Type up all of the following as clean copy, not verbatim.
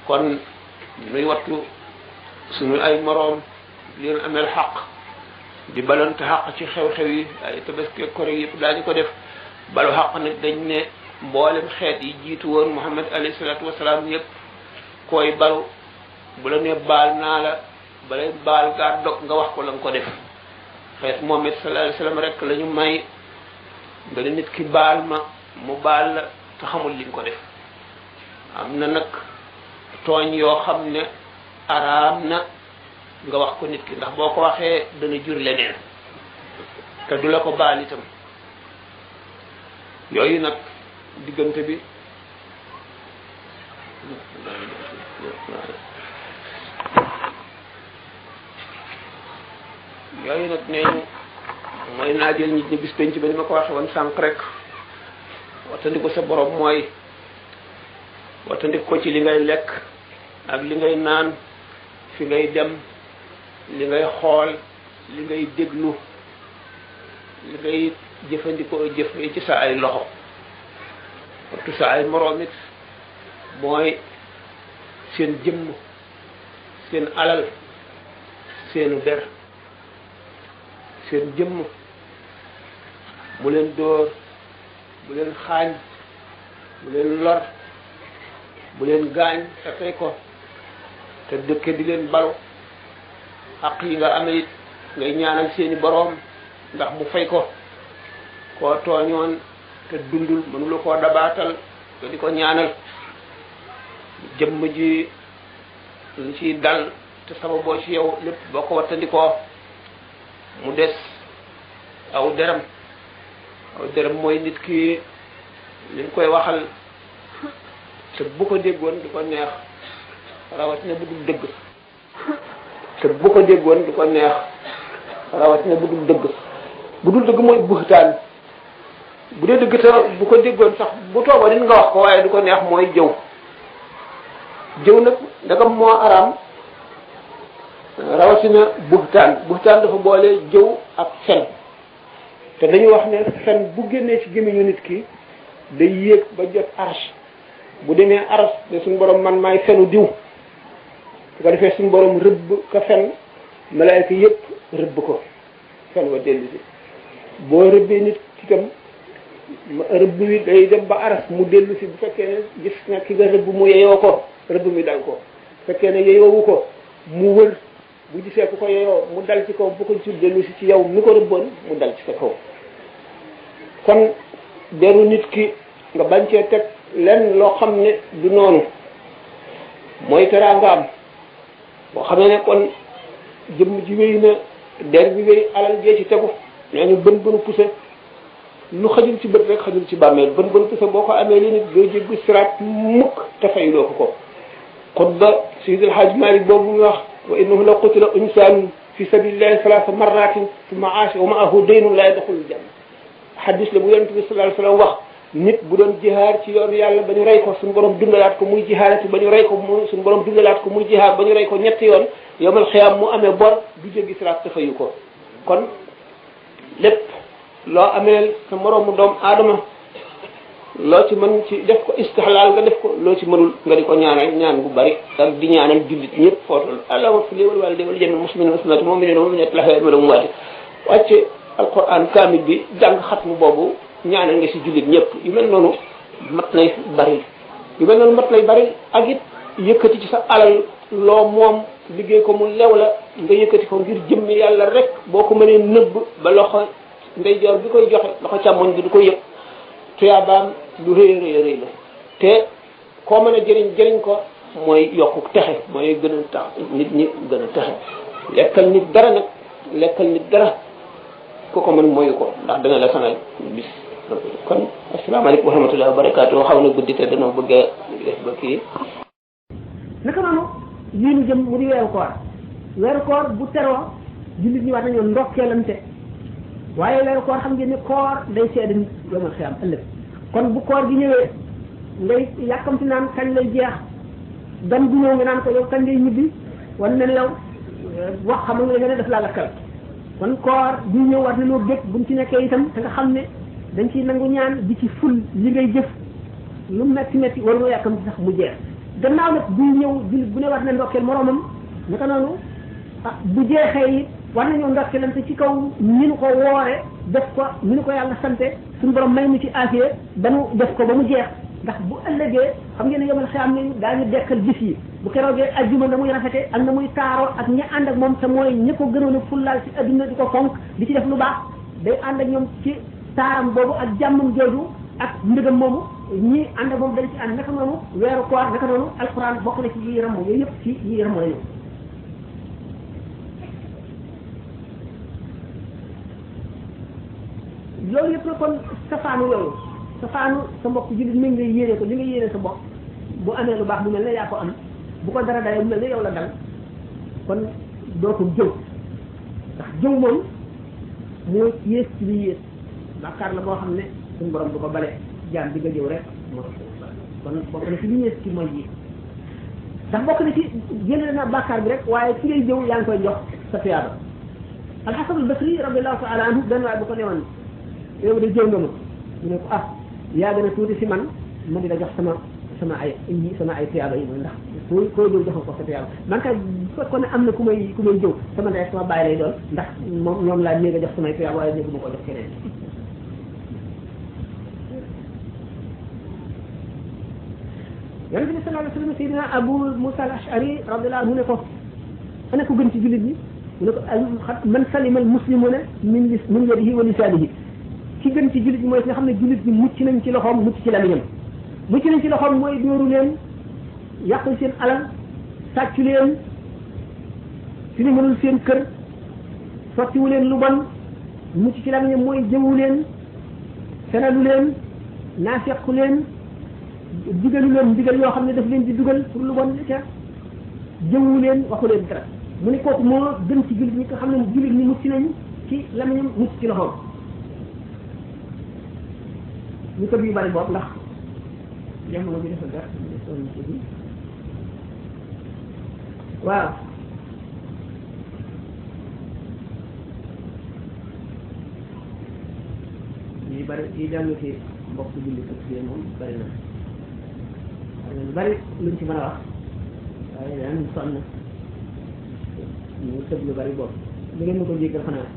kon nuy wattu suñu ay moroom leen amel xaq di balante xaq ci xew-xew yi ay tabaski kore yëpp daañu ko def balu xaq nag dañ ne mboolem xeet yi jiitu woon Muhammad alayhi salaatu wasalaam yëpp koy balu bu la ne baal naa la balay baal gaa dog nga wax ko la nga ko def xeet Muhammad sallallahu alayhi wasallam rek la ñu may nga ne nit ki baal ma mu baal la te xamul li nga ko def am na nag tooñ yoo xam ne araam na nga wax ko nit ki ndax boo ko waxee dana jur leneen te du la ko baal itam yooyu nag diggante bi yooyu nag nee ñu mooy naajal nit ñi bis penc ba ni ma ko waxe woon sànq rek wattandiku sa borom mooy wattandiku ko ci li ngay lekk ak li ngay naan fi ngay dem li ngay xool li ngay déglu li ngay jëfandikoo jëf ci sa ay loxo wattu sa ay moroom it mooy seen jëmm seen alal seenu der seen jëmm bu leen dóor bu leen xaañ bu leen lor bu leen gaañ te tey ko te dëkke di leen balu xaq yi nga amee it ngay ñaanal seeni boroom ndax mu fay ko koo tooñoon te dundul mënula koo dabaatal te di ko ñaanal jëmm ji lu ciy dal te sababoo ci yow lépp boo ko wattandikoo mu des aw deram mooy nit ki liñ koy waxal te bu ko déggoon du ko neex rawatina bu dul dëgg te bu ko déggoon du ko neex rawatina bu dul dëgg mooy buxtaan bu dee dëgg te bu ko déggoon sax bu tooba nit nga wax ko waaye du ko neex mooy jëw nag ndagam moo araam rawatina buxtaan dafa boole jëw ak fen te dañu wax ne fen bu génnee ci gémmiñu nit ki day yéeg ba jot arsh bu demee arsh de suñu borom man maay fenu diw su ko defee suñu borom rëbb ka fen malaayka yépp rëbb ko fen wa dellu si boo rëbbee nit ki tam rëbb wi day dem ba arsh mu dellu si bu fekkee ne gis na ki nga rëbb mu yeyoo ko rëbb mi dal ko bu fekkee ne yeyoowu ko mu wër bu gisee ku ko yeyoo mu dal ci kaw bu ko gisul dellu si ci yow mi ko rëbboon mu dal ci sa kaw kon deru nit ki nga bañ cee teg lenn loo xam ne du noonu mooy teraangaam boo xamee ne kon jëmm ji wéy na der bi wéy alal jee ci tegu nee ñu bën pusa lu xajul ci bët rek xajul ci bàmmeel bën pusa boo ko amee li nit doo jéggi siraat mukk te fayloo ko xutba Seydil Hadj Malick boobu nga wax wa innahu la qutila insaanun fi sabilillahi salaasa marratin summa aasha wa maahu daynun la yadxulul janna xadis la bu yonent bi sallallahu alayhi wasallam wax nit bu doon jihaar ci yoonu yàlla ba ñu rey ko suñu borom dundalaat ko muy jihaarati ba ñu rey ko suñu borom dundalaat ko muy jihaar ba ñu rey ko ñetti yoon yawmal xiyaam mu amee bor du jéggi siraat te fayu ko kon lépp loo ameel sa moroomu doom aadama loo ci mën ci def ko istihlaal nga def ko loo ci mënul nga di ko ñaanal ñaan bu bari ak di ñaanal jullit ñëpp footal allahumma salli wal waalidayni wal jamiil muslimina wal muslimaati mu'minina wal mu'minaati al-ahyaai minhum wal amwaat wàcce alquran kaamil bi jàng xatmu boobu ñaanal nga si jullit ñëpp yu mel noonu mat lay bari ak it yëkkati ci sa alal loo moom liggéey ko mu lew la nga yëkkati ko ngir jëmmi yàlla rek boo ko mënee nëbb ba loxo ndeyjoor bi koy joxe loxo càmmoñ bi du ko yëg tuyaabaam lu rëy la te koo mën a jëriñ ko mooy yokku texe mooy gën a tax nit ñi gën a texe lekkal nit dara ku ko mën mooyu ko ndax dana la sanal bis kon asalaamaaleykum wa rahmatullahi wa barakaatu xaw na guddi te dana bëgg a def ba kii naka noonu lii nu jëm mu di weeru koor bu teroo jullit ñi war nañoo ndokkeelante waaye weeru koor xam ngeen ne koor day seede nit yomal xiyaam ëllëg kon bu koor gi ñëwee ngay yàkkamti naan kañ lay jeex gan gu ñëw nga naan ko yow kañ lay ñibbi wan ne yow wax xam nga ne daf laa lakkal kon koor bi ñëw war nañoo bég buñ ci nekkee itam te nga xam ne dañ ciy nangu ñaan di ci ful li ngay jëf lu metti waruñoo yàkkamti sax mu jeex gannaaw nag buy ñëw jullit bu ne war na ndokkeel moromam naka noonu bu jeexee it war nañoo ndokkeelante ci kaw ni nu ko woore def ko ni nu ko yàlla sante suñu borom may nu ci aafiya ba nu def ko ba mu jeex ndax bu ëllëgee xam ngeen ne yomal xiyaam ne daañu dekkal bis yi bu keroogee ajjuma na muy rafete ak na muy taaroo ak ñi ànd ak moom te mooy ñi ko gënoon a fullaal ci adduna di ko fonk di ci def lu baax day ànd ak ñoom ci taaram boobu ak jàmmam jooju ak mbégam moomu ñi ànd ak moom dañ ci ànd naka noonu weeru koor naka noonu alquran bokk na ci yi yaram yooyu yëpp ci yi yaram la ñu loolu yëpp la kon safaanu yooyu safaanu sa mbokk jullit mi ngi lay yéene ko li nga yéene sa bopp bu amee lu baax mu mel ne yaa ko am bu ko dara dalee mu mel ne yow la dal kon dootul jëw ndax jëw moom moo yées ci li yées bàkkaar la boo xam ne suñu borom du ko bale jaam bi nga jëw rek moo kon bokk na ci li yées ci mooy yi ndax bokk na ci jëlee na bàkkaar bi rek waaye ci ngay jëw yaa ngi koy jox sa tuyaaba alxasan al basri radiallahu taala anhu benn waaye bu ko newoon yow de jëw nga ma mu ne ko yaa gën a tuuti si man ma di la jox sama ay tuyaaba yi mooy ndax koo jëw jox ko sa tuyaaba man kay bu fekkoon ne am na ku may jëw sama ndey sama bàyyi lay doon ndax moom ñoom laa néeg a jox samay tuyaaba waaye néegu ma ko jox keneen yonente bi sallallahu alayhi wa sallam sayyidina Abu Musa al Ash'ari radiyallahu anhu ne ko ana ko gën ci jullit ñi mu ne ko man salima al muslimuna min yadihi wa lisanihi ki gën ci jullit ñi mooy nga xam ne jullit ñi mucc nañ ci loxoom mucc ci lamiñam mucc nañ ci loxoom mooy dóoru leen yàqul seen alal sàccu leen fi ñu mënul seen kër sottiwu leen lu bon mucc ci lamiñam mooy jëwu leen fenalu leen naafequ leen digalu leen ndigal yoo xam ne daf leen di dugal pour lu bon ca jëwu leen waxu leen dara mu ne kooku moo gën ci jullit ñi nga xam ne jullit ñi mucc nañ ci lamiñam mucc ci loxoom ñu ko bii bari boobu ndax jamono bi dafa gàtt waaw yi bari yi jàng ci mbokk julli ak moom bari na lu bari luñ ci mën a wax waaye daan sonn ñu tëb lu bari boobu li ngeen ma ko jéggal xanaa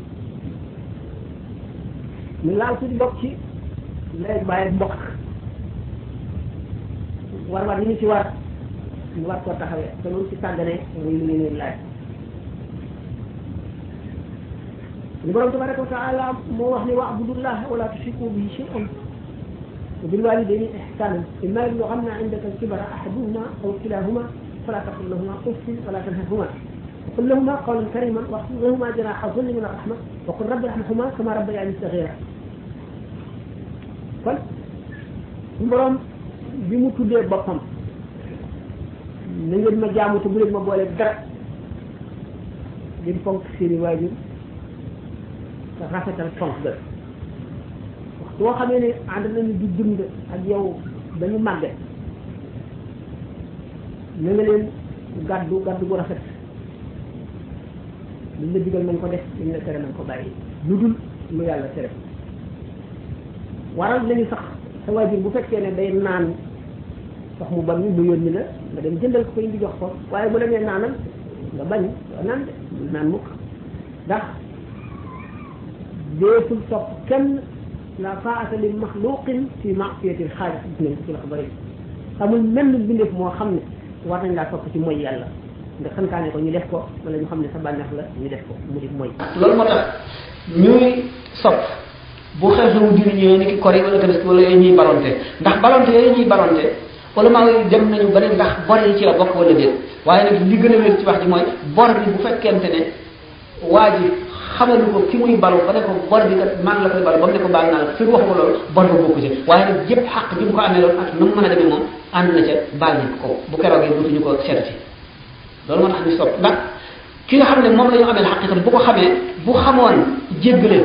ñu laal tuuti bokk ci léegi bàyyi mbokk war yi ñu ci war ñu war koo taxawee te loolu ci tàggane muy lu ñu leen laaj ñu borom tabaraka wa taala moo wax ne wa'budullah wala tushriku bihi shay'an wa bil walidayni ihsanan imma yablughanna 'indaka al-kibara ahaduhuma aw kilahuma fala taqul lahuma uffin wala tanharhuma wa qul lahuma qawlan kariman واخفض لهما جناح الذل من الرحمة وقل رب ارحمهما كما ربياني صغيرا kon borom bi mu tuddee boppam na ngeen ma jaamu te bu leen ma boole dara ngeen fonk seeni waajur te rafetal fonk ga waxtu boo xamee ne ànd nañu di dund ak yow dañu màgge na nga leen gàddu gu rafet liñ la digal nañ ko def liñ la tere nañ ko bàyyi lu dul lu yàlla tere waral nañu sax sa waajur bu fekkee ne day naan sax mu bañ mu yónni la nga dem jëndal ko indi jox ko waaye bu la nee naanal nga bañ naan de naan mukk ndax deesul topp kenn la taa'ata li maxluqin fi ma'siyati al-xaaliq dinañ ko ci la ko bëri amul menn bindeef moo xam ne war nañ laa topp ci mooy yàlla nga xankaane ko ñu def ko wala ñu xam ne sa bànneex la ñu def ko mu di mooy. loolu moo tax ñuy sopp bu xew-xewu diine ñëwee ni ki kori wala tabaski wala yooyu ñuy balonte ndax balonte yooyu ñuy balonte wala maa ngi dem nañu ba ne ndax bor yi ci la bokk wala déet waaye nag li gën a wér ci wax ji mooy bor bi bu fekkente ne waa ji xamalu ko ki muy balu ba ne ko bor bi kat maa ngi la koy balu ba mu ne ko baal naa la fi wax ko loolu bor ba bokku ci waaye nag yëpp xaq ji mu ko amee loolu ak nu mu mën a demee moom ànd na ca baal nañ ko bu keroogee dutuñu ko seetati loolu moo tax ñu sopp ndax ki nga xam ne moom la ñu amee xaq itam bu ko xamee bu xamoon jéggale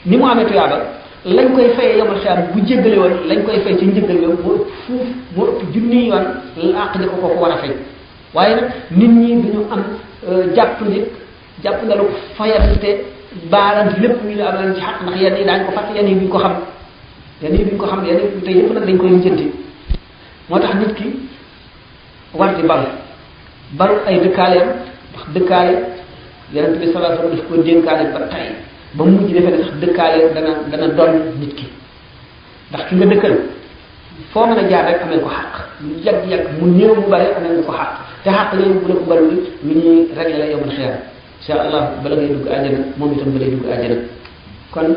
ni mu amee tuyaaba lañ koy fayee yomal xiyaam bu jéggale woon lañ koy fay ci njëggal yoon moo ëpp fuuf moo ëpp junniy yoon la àq ni ko kooku war a fay waaye nag nit ñi duñu am jàpp ndalu fayante baalante lépp ñu la am ci xaq ndax yenn yi daañu ko fàtte yenn yi duñ ko xam yenn yi duñ ko xam yenn yi te yëpp nag dañ koy lijjanti moo tax nit ki war di balu ay dëkkaaleem ndax dëkkaale yonent bi sallallahu alayhi wasallam daf ko dénkaale ba tey ba mujj defee ne sax dëkkaale dana doon nit ki ndax ki nga dëkkal foo mën a jaar rek amee ko xàq lu yàgg-yàgg mu néew mu bari amee nga ko xàq te xàq yooyu bu la ko bari lu ñuy réglé la yombal xiyam insha allah bala ngay dugg àjjana moom itam balay dugg àjjana kon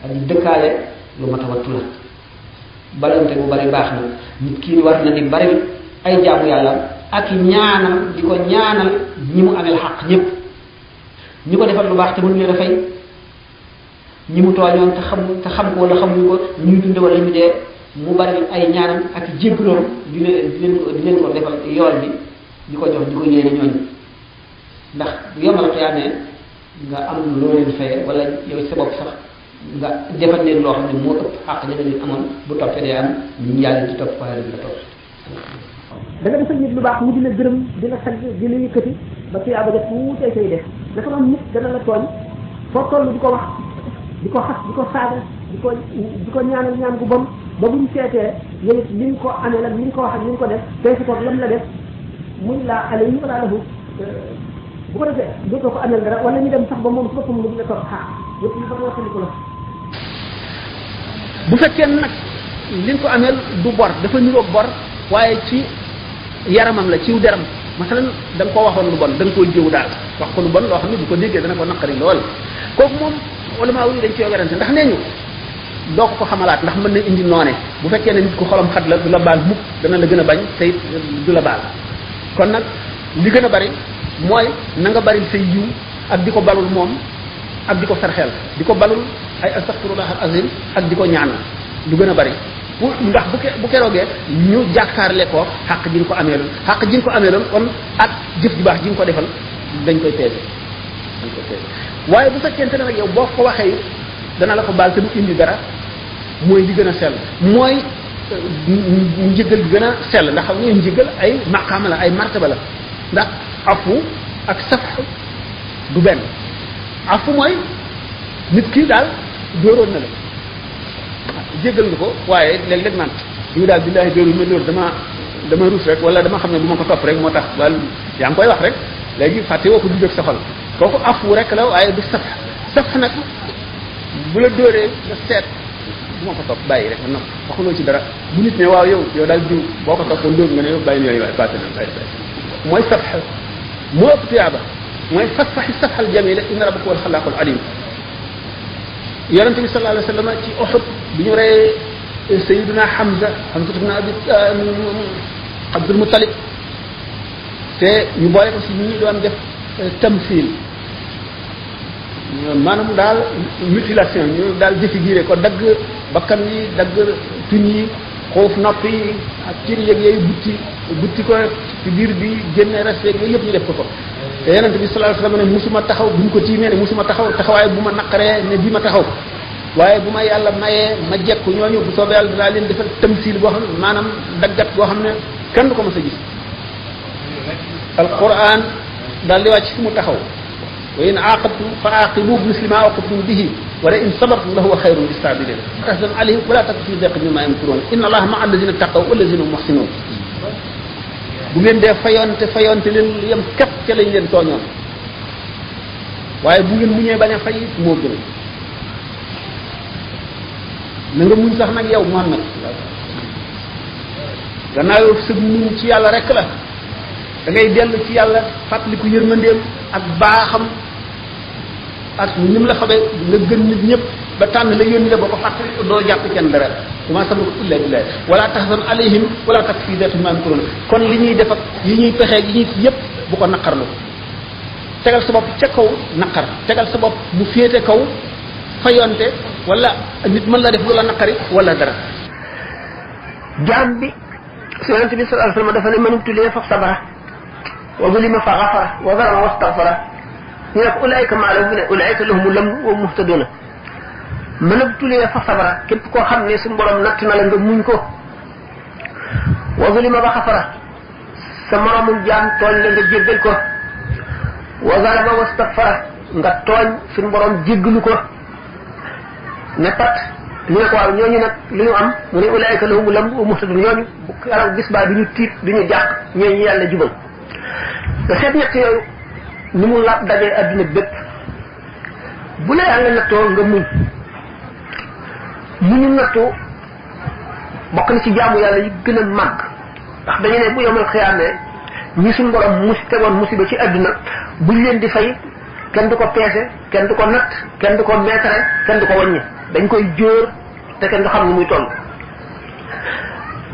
ak dëkkaale lu mat a wattu la balante bu bari baax na nit kii war na di bari ay jaamu yàlla ak ñaanal di ko ñaanal ñi mu amel xaq ñëpp ñi ko defal lu baax te mënu leen a fay ñi mu tooñoon te xam ko wala xamuñu ko ñuy dund wala ñu dee mu bari ay ñaanam ak jéggaloom di leen ko defal yool bi di ko jox di ko yéene ñooñu ndax bu yomal xiyaamee nga am loo leen faye wala yow sa bopp sax nga defal leen loo xam ne moo ëpp xaq ja leen amoon bu toppee day am ñu yàlla di topp waaye di la topp da nga defal nit lu baax mu di la gërëm di la sant di la yëkkati ba ci yàlla def tuutee koy def dafa doon nit dana la tooñ foo toll di ko wax di ko xas di ko saaga di ko ñaanal ñaan gu bon ba buñ seetee yow it li nga ko amee la li nga ko wax ak li nga ko def tey si koog lam la def muy laa ale yi wala lahu bu ko defee dootoo ko ameel dara wala ñu dem sax ba moom si boppam lu la toog xaar yëpp ñu bëgg waxandiku la bu fekkee nag li nga ko ameel du bor dafa niroog bor waaye ci yaramam la ciw deram masalan da nga koo waxoon lu bon da nga koo jiw daal wax ko lu bon loo xam ne bu ko déggee dana ko naqari lool kooku moom wala maa wuyu dañ ci werante ndax nee ñu doo ko xamalaat ndax mën na indi noone bu fekkee ne nit ku xolam xat la du la baal mukk dana la gën a bañ te it du la baal kon nag li gën a bari mooy na nga bari say yiw ak di ko balul moom ak di ko sarxeel di ko balul ay astaghfirullah al azim ak di ko ñaan lu gën a bari ndax bu keroogee ñu jàkkaarle ko xàq ji nga ko ameeloon xàq ji nga ko ameeloon kon ak jëf ju baax ji nga ko defal dañ koy peese waaye bu fekkente ne nag yow boo ko waxee dana la ko baal te du indi dara mooy li gën a sell mooy njëgal bi gën a sell ndax xam nga njëgal ay maqaama la ay martaba la ndax afu ak safx du benn afu mooy nit ki daal dóoroon na la jéggal nga ko waaye léeg-léeg naan yu daal billaahi dóoru ma dóor dama rus rek wala dama xam ne du ma ko topp rek moo tax wala yaa ngi koy wax rek léegi fàtte woo ko dugg ak sa xol kooku afu rek la waaye du safx nag bu la dóoree nga seet du ma ko topp bàyyi rek non waxuloo ci dara bu nit ne waaw yow daal diw boo ko toppoon dóor nga ne yow bàyyi yooyu waaye passé na bàyyi mooy safx moo ëpp tuyaaba mooy fasfaxi safxal jamila inna rabbaka huwal xalaaqul alim yonente bi sallallahu alayhi wa sallam ci Uhud bi ñu rey Sayyiduna Hamza ibn Abdul Muttalib te ñu boole ko si ñi doon def tamsil maanaam daal mutilation ñu daal défiguré ko dagg bakkan yi dagg tuñ yi xoof nopp yi ak cër yeeg yooyu butti ko ci biir bi génne respect yooyu yëpp ñu def ko te yonent bi sallallahu alayhi wasallam ne musuma taxaw bu ñu ko tiimee ne musuma taxaw taxawaay bu ma naqaree ne bii ma taxaw waaye bu ma yàlla mayee ma jekku ñooñu bu soobee yàlla dinaa leen defal tamsil boo xam ne maanaam daggat boo xam ne kenn du ko mës a gis alquran daal di wàcc fi mu taxaw wa in aaqabtum fa aaqibu bi misli ma aaqabtum bihi wala in sabartum la huwa xayrun lisabirin tahzan alayhim wala taku fi daqin mimma yamkurun inna allaha maa alladina taqaw walladina hum muhsinun bu ngeen dee fayonte leen yem képp ca lañ leen tooñoon waaye bu ngeen muñee bañ a fay moo gën na nga muñ sax nag yow Muhammad gannaaw yow sëg muñ ci yàlla rek la da ngay dellu ci yàlla fàttaliku yërmandeem ak baaxam ak ni mu la xamee nga gën nit ñëpp ba tànn la yónni la ba ko fàttali doo jàpp kenn dara wa ma sabruka illa billah wala tahzan alayhim wala tak fi dati ma yamkurun kon li ñuy def ak yi ñuy pexeeg yi ñuy yëpp bu ko naqarlu tegal sa bopp ca kaw naqar tegal sa bopp mu féete kaw fayonte wala nit mën la def lu la naqari wala dara jaam bi yonente bi sallallahu alayhi wasallam dafa ne man ibtuliya fa sabara wa zulima fa ghafara wa zarama wastaghfara ñu ne ko ulaayka maa la mu ne ulaayka lahumul lamn wa muhtaduna man ibtuliya fa sabara képp koo xam ne suñu borom natt na la nga muñ ko wa zulima ba xafara sa moromum jaam tooñ la nga jéggal ko wa zarama wastaghfara nga tooñ suñu borom jéggalu ko ne pat ñu ne ko waaw ñooñu nag li ñu am mu ne ulaayka lahumul amnu wa muhtadun ñooñu bu keroog bis baa duñu tiit duñu jàq ñooñu yàlla jubal nga seet ñett yooyu ni mu la dajee adduna bépp bu la yàlla nattoo nga muñ muñu nattu bokk na ci jaamu yàlla yi gën a màgg ndax dañu ne bu yomal xiyaamee ñi suñ borom tegoon musiba ci adduna buñ leen di fay kenn du ko peese kenn du ko natt kenn du ko meetare kenn du ko wàññi dañ koy jóor te kenn du xam ni muy toll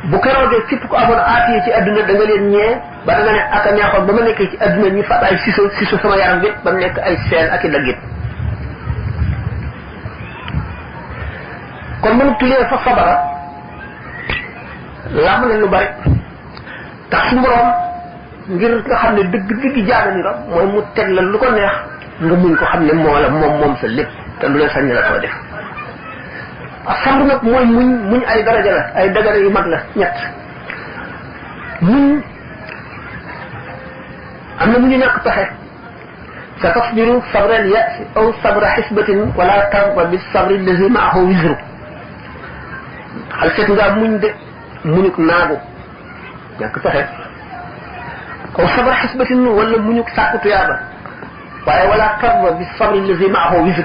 bu keroogee képp ko amoon aatiye ci adduna da nga leen ñee ba da nga ne ak a neexoon ba ma nekkee ci adduna ñu fab ay siso sama yaram bi ba mu nekk ay seen ak i daggit kon mënu tulee fa sabara làmb na lu bari tax su borom ngir nga xam ne dëgg jaagani la mooy mu teg la lu ko neex nga muñ ko xam ne moo la moom sa lépp te lu la sañ la koo def ak sabru nag mooy muñ ay daraja la ay dagara yu mag la ñett muñ am na muñu ñàkk pexe sa tasbiru sabral ya'si aw sabra xisbatin wala tarba bi sabri allazi maahu wisru xal seet ngaa muñ de muñuk naagu ñàkk pexe aw sabra xisbatin wala muñuk sàkku tuyaaba waaye wala tarba bi sabri allazi maahu wisru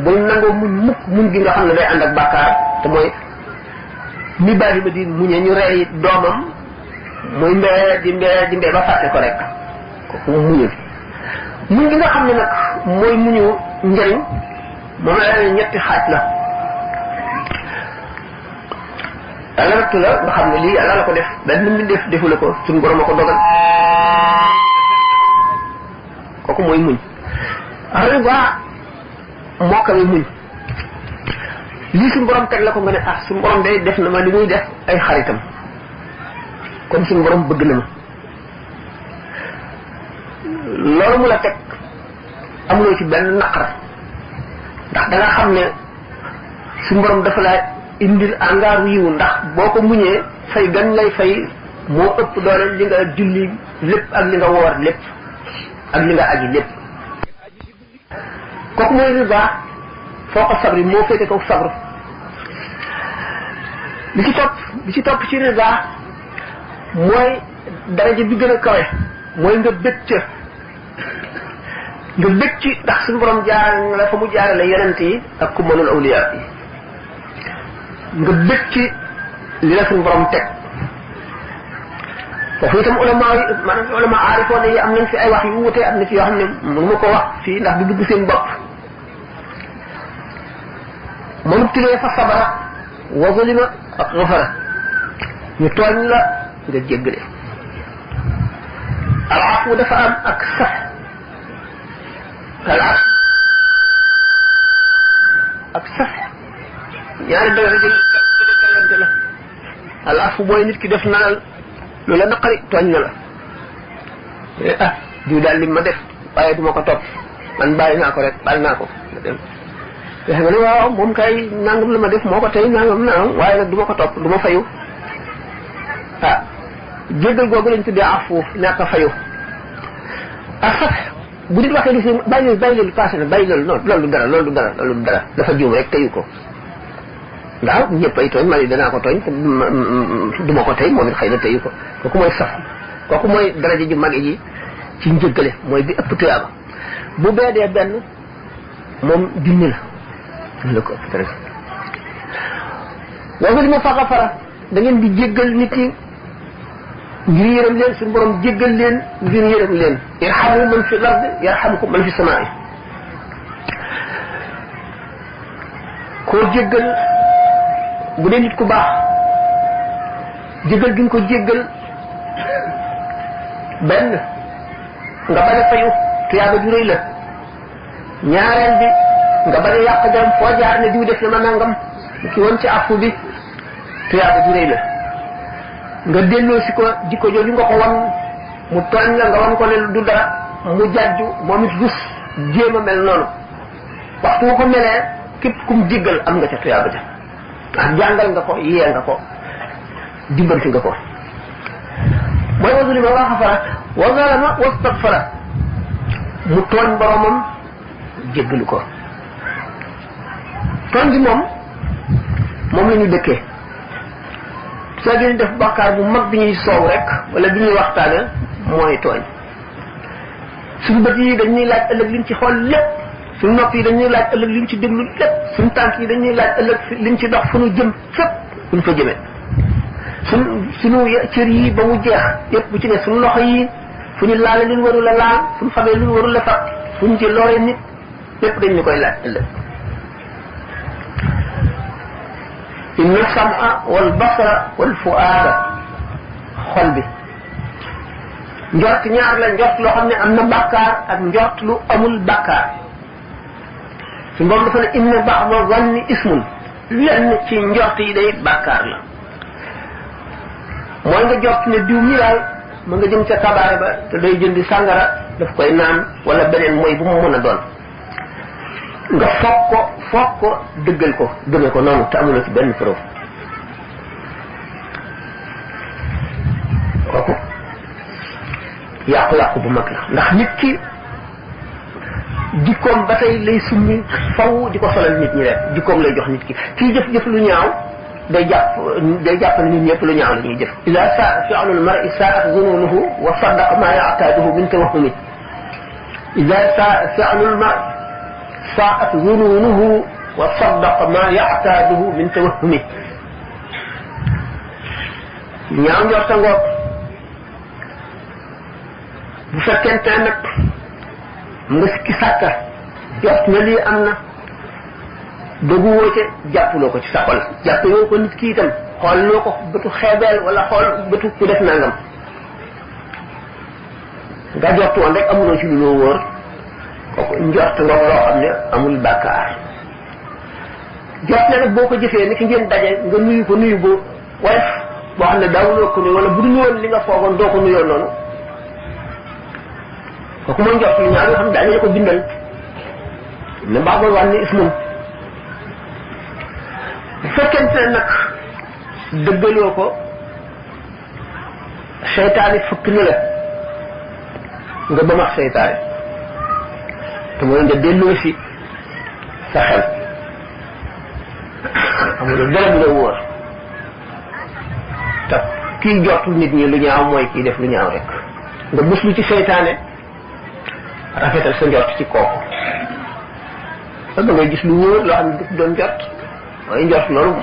bul nangoo muñ muñ gi nga xam ne day ànd ak bàkkaar te mooy ni bàyyi ma di muñe ñu rey doomam muy mbee ba fàtte ko rek kooku muñul muñ gi nga xam ne nag mooy muñu njëriñ moom la ñetti xaaj la yàlla nattu la nga xam ne lii yàlla la ko def benn mi defu la ko suñu borom a ko dogal kooku mooy muñ riba moo ko muñ lii suñu borom teg la ko nga ne ah suñu borom day def na ma li muy def ay xaritam comme suñu borom bëgg na ma loolu mu la teg amuloo ci benn naqar ndax da nga xam ne suñu borom dafa laa indil angaaru yiwu ndax boo ko muñee fay gan lay fay moo ëpp doole li nga julli lépp ak li nga woor lépp ak li nga aji lépp kooku mooy riba foo ko sabri moo féete kaw sabru li ci topp ci riba mooy daraja bi gën a kawe mooy nga bëgg ca nga bëgg ci ndax suñu borom jaarale la fa mu jaarale yonent yi ak ku mënul awliya yi nga bëgg ci li la suñu borom teg foofu itam ulama aarifoon yi am nañ fi ay wax yu wute am na ci yoo xam ne mënu ma ko wax fii ndax du dugg seen bopp mënu tuddee fa sabara wa zulima ak xafara ñu tooñ la nga jéggale al afu dafa am ak sax al afu ak sax ñaari dara jël la al afu mooy nit ki def naan lu la naqari tooñ na la ah diw daal li ma def waaye du ma ko topp man bàyyi naa ko rek baal naa ko dem te xam nga ne waaw moom kay nangam la ma def moo ko tey nangam waaye nag du ma ko topp du ma fayu ah jéggal googu lañ tuddee afu ñàkk a fayu ak sax bu nit waxee ni si bàyyi loolu passé na bàyyi loolu non loolu du dara dafa juum rek teyu ko waaw ñëpp ay tooñ man danaa ko tooñ te du ma ko tey moom it xëy na teyu ko kooku mooy sax kooku mooy daraja ji mag ji ci njëggale mooy bi ëpp tuyaaba bu beedee benn moom junni la ko ëpp daraja waaw li ma faqa fara da ngeen di jéggal nit yi ngir yërëm leen suñu borom jéggal leen ngir yërëm leen irhamu man fi lard yarhamkum man fi samaai koo jéggal bu dee nit ku baax jéggal gi nga ko jéggal benn nga bañ a fayu tuyaaba ju rëy la ñaareel bi nga bañ a yàq jam foo jaar ne diw def na ma nangam ki woon ci afu bi tuyaaba ju rëy la nga delloo si ko jikko jooju nga ko wan mu tooñ la nga wan ko ne du dara mu jàjju moom it rus jéem a mel noonu waxtu nga ko melee képp kum jéggal am nga ca tuyaaba ja ndax jàngal nga ko yee nga ko dimbanti nga ko mooy wa zulima wa xafara wa zalama wastagfara mu tooñ boromam jéggalu ko tooñ gi moom moom la ñu dëkkee soo gën def bàkkaar bu mag bi ñuy soow rek wala bi ñuy waxtaane mooy tooñ suñu bët yi dañuy laaj ëllëg liñ ci xool lépp suñu nopp yi dañuy laaj ëllëg liñ ci déglu lépp suñu tànk yi dañuy laaj ëllëg liñ ci dox fu ñu jëm fépp fu ñu fa jëmee suñu cër yi ba mu jeex yépp bu ci ne suñu loxo yi fu ñu laale lu ñu warul a laal fu ñu fabee lu ñu warul a fab fu ñu ci loree nit lépp dañ ñu koy laaj ëllëg inna sam'a wal basara wal fu'aada xol bi njort ñaar la njort loo xam ne am na bàkkaar ak njort lu amul bàkkaar su moom dafa ne inna ba'da zanni ismun lenn ci njort yi day bàkkaar la mooy nga jort ne diw mi daal ma nga jëm ca kabaare ba te day jëndi sàngara daf koy naan wala beneen mooy bu mu mën a doon nga foog ko dëggal ko gëme ko noonu te amuloo ci benn preuve kooku yàqu-yàqu bu mag la ndax nit ki jikkoom ba tey lay summi faw di ko solal nit ñi rek jikkoom lay jox nit ki kii jëf lu ñaaw day jàpp ne nit ñëpp lu ñaaw la ñuy jëf ida saa fi'lul mar'i sa'at zununuhu wa saddaqa ma ya'taduhu min tawahhumi ida saa fi'lul mar'i sa'at zununuhu wa saddaqa ma ya'taduhu min tawahhumi ñaaw njorta ngoog bu fekkente nag nga sikki sàkka jot na lii am na dogu woo ca jàppuloo ko ci sa xol jàppuloo ko nit ki itam xooloo ko bëtu xeebeel wala xool bëtu ku def nangam nga jot woon rek amuloo ci lu loo wóor kooku njort nga loo xam ne amul bàkkaar jot na nag boo ko jëfee ni ki ngeen daje nga nuyu ko nuyu bu woyof boo xam ne daawuloo ko nuyu wala bu dul woon li nga foogoon doo ko nuyoo noonu kooku mooy njort lu ñaar yoo xam ne daañu la ko bindal ne baax ba wànni ismum bu fekkente ne nag dëggaloo ko seytaane fëkk na la nga ba max seytaane te mooy nga delloo si sa xel amul dara bu la wóor te kii jortul nit ñi lu ñaaw mooy kii def lu ñaaw rek nga muslu ci seytaane rafetal sa njort ci kooku ba ngay gis lu wóor loo xam ne du doon jot mooy njort loolu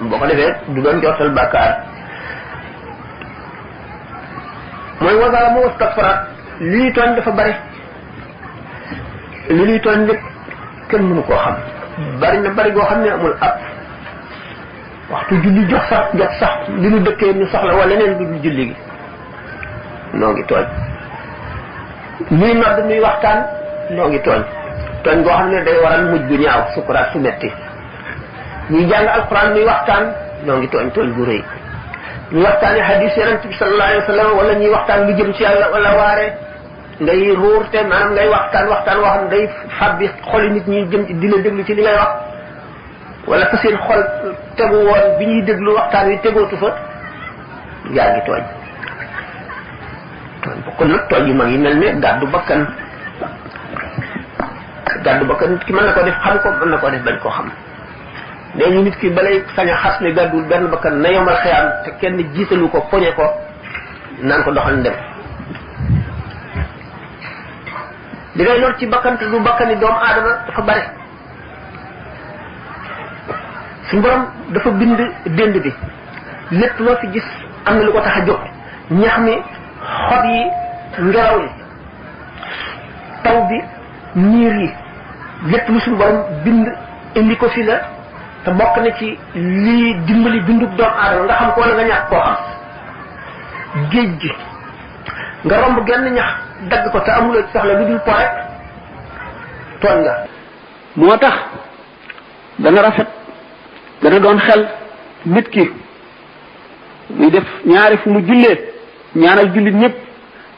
boo ko defee du doon jortal bàkkaar mooy wasala mu wastakfara lii tooñ dafa bari li ñuy tooñ lépp kenn mënu koo xam bari na bari goo xam ne amul ab waxtu julli jot sax li ñu dëkkee ñu soxla wala leneen du julli gi noo ngi tooñ ñuy nodd muy waxtaan noo ngi tooñ goo xam ne day waral mujj bu ñaaw sukuraat su metti ñuy jàng alquran muy waxtaan noo ngi tooñ gu rëy ñuy waxtaane hadis yonent bi sallallahu alayhi wa sallam wala ñuy waxtaan lu jëm ci yàlla wala waare ngay ruurte maanaam ngay waxtaan woo xam ne day fàbbi xoli nit ñi jëm ci di la déglu ci li ngay wax wala fa seen xol tegu woon bi ñuy déglu waxtaan wi tegootu fa yaa ngi tooñ kon nag tooñ yu mag yi mel ne gàddu bakkan nit ki mën na ko def xam ko mën na ko def bañ koo xam léegi nit ki balay sañ a xas ne gàddul benn bakkan na yomal xëyam te kenn jiitalu ko poñe ko naan ko doxal ndem li ngay lor ci bakkan te du bakkani doomu aadama dafa bare suñu borom dafa bind dénd bi lépp loo fi gis am na lu ko tax a jóg ñax mi xob yi ngelaw li taw bi niir yi lépp lu suñu borom bind indi ko fi la te bokk na ci lii dimbali bindub doomu aadama nga xam ko wala nga ñàkk koo xam géej gi nga romb genn ñax dagg ko te amuloo ci soxla lu dul po rek tooñ nga moo tax dana rafet dana doon xel nit ki muy def ñaari fu mu jullee ñaanal jullit ñëpp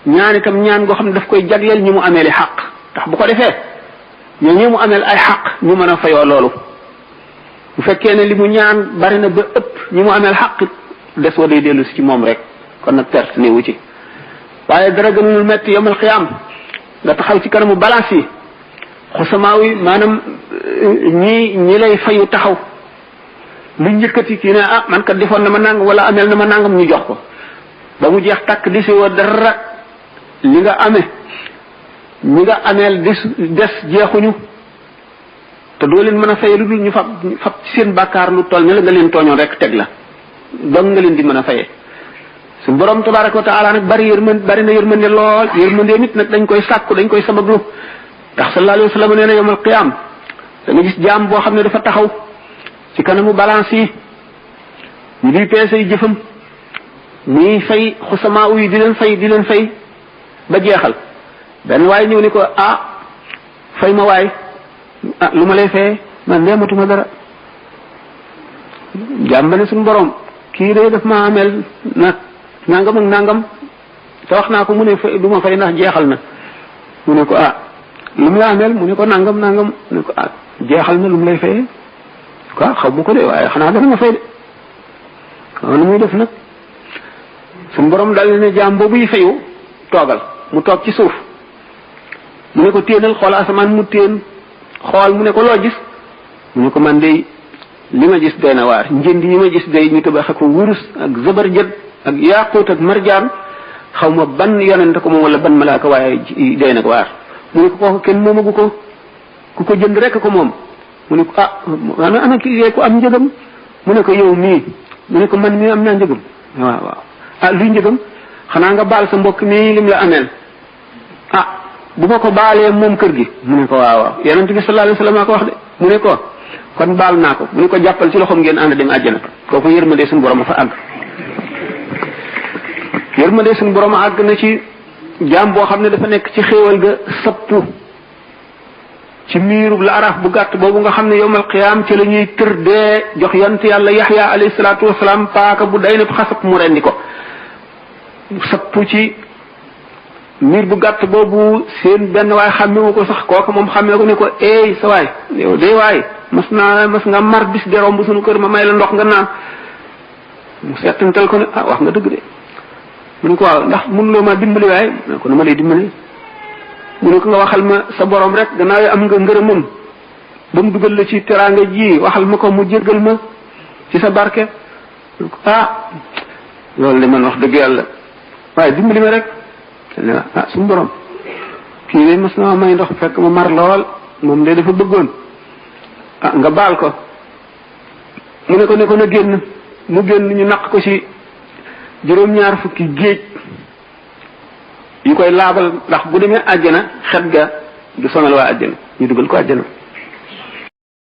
ñaan itam ñaan goo xam ne daf koy jagleel ñi mu amee li xaq tax bu ko defee ñoo ñi mu ameel ay xaq ñu mën a fayoo loolu bu fekkee ne li mu ñaan bari na ba ëpp ñi mu ameel xaq des wa day dellu si ci moom rek kon nag perte newu ci waaye dara gënul metti yomal xiyaam nga taxaw ci kanamu balance yi xusamaaw yi maanaam ñi lay fayu taxaw lu njëkkati kii ne ah man kat defoon na ma nangam wala amel na ma nangam ñu jox ko ba mu jeex takk di si woo dara li nga amee ñi nga ameel des jeexuñu te doo leen mën a fayee lu dul ñu fab ci seen bàkkaar lu toll ne la nga leen tooñoon rek teg la dong nga leen di mën a fayee su borom tabaraka wa taala nag bari na yërmande lool yërmande nit nag dañ koy sàkku dañ koy sabablu ndax sallallahu alayhi wa sallam nee na yawmal qiyaam da nga gis jaam boo xam ne dafa taxaw ci kanamu balance yi ñu di peese yi jëfam muy fay xusamaa yi di leen fay ba jeexal benn waaye ñëw ni ko fay ma waay lu ma lay fayee man neematuma dara jaam ba ne suñu borom kii de daf ma ameel nag nangam ak nangam te wax naa ko mu ne fay du ma fay ndax jeexal na mu ne ko lu mu la ameel mu ne ko nangam mu ne ko jeexal na lu mu lay fayee quoi xaw ma ko de waaye xanaa dana ma fay de waaw nu muy def nag suñu borom daal ne jaam boobu yi fayu toogal mu toog ci suuf mu ne ko téenal xool asamaan mu téen xool mu ne ko loo gis mu ne ko man de li ma gis doy na waar njënd yi ma gis day ñu tabaxe ko wurus ak zabarjad ak yaaquut ak marjaan xaw ma ban yonent ko moom wala ban malaaka waaye doy na ko waar mu ne ko kooku kenn moomagu ko ku ko jënd rek ko moom mu ne ko ana kii ku am njëgam mu ne ko yow mii mu ne ko man mii am naa njëgam waaw luy njëgam xanaa nga baal sa mbokk mii lim la ameel bu ma ko baalee moom kër gi mu ne ko waaw yonent bi sallallahu alayhi wasallam ko wax de mu ne ko kon baal naa ko mu ne ko jàppal ci loxoom ngeen ànd dem àjjana kooku yërmande suñu borom a fa àgg yërmande suñu borom a àgg na ci jaam boo xam ne dafa nekk ci xéewal ga sappu ci miirub la araf bu gàtt boobu nga xam ne yowmal qiyaam ci la ñuy tër dee jox yant yàlla yaxya alayhi salaatu wasalaam paaka bu day na xasab mu rendi ko sappu ci miir bu gàtt boobu seen benn waay xàmmewu ko sax kooka moom xàmmee ko ne ko sa waay yow de waay mas nga mar bis de romb suñu kër ma may la ndox nga naan mu seetantal ko ne wax nga dëgg de mu ne ko waaw ndax mënuloo ma dimbali waaye mu ne ko nu ma lay dimbali mu ne ko nga waxal ma sa borom rek gannaaw am nga ngërëmam ba mu dugal la ci teraanga ji waxal ma ko mu jéggal ma ci sa barke mu ne ko loolu de man wax dëgg yàlla waaye dimbali ma rek suñu borom kii de mas na may ndox fekk ma mar lool moom de dafa bëggoon nga baal ko mu ne ko na génn mu génn ñu naq ko ci juróom-ñaar fukki géej yu koy laabal ndax bu demee àjjana xet ga du sonal waa àjjana ñu dugal ko àjjana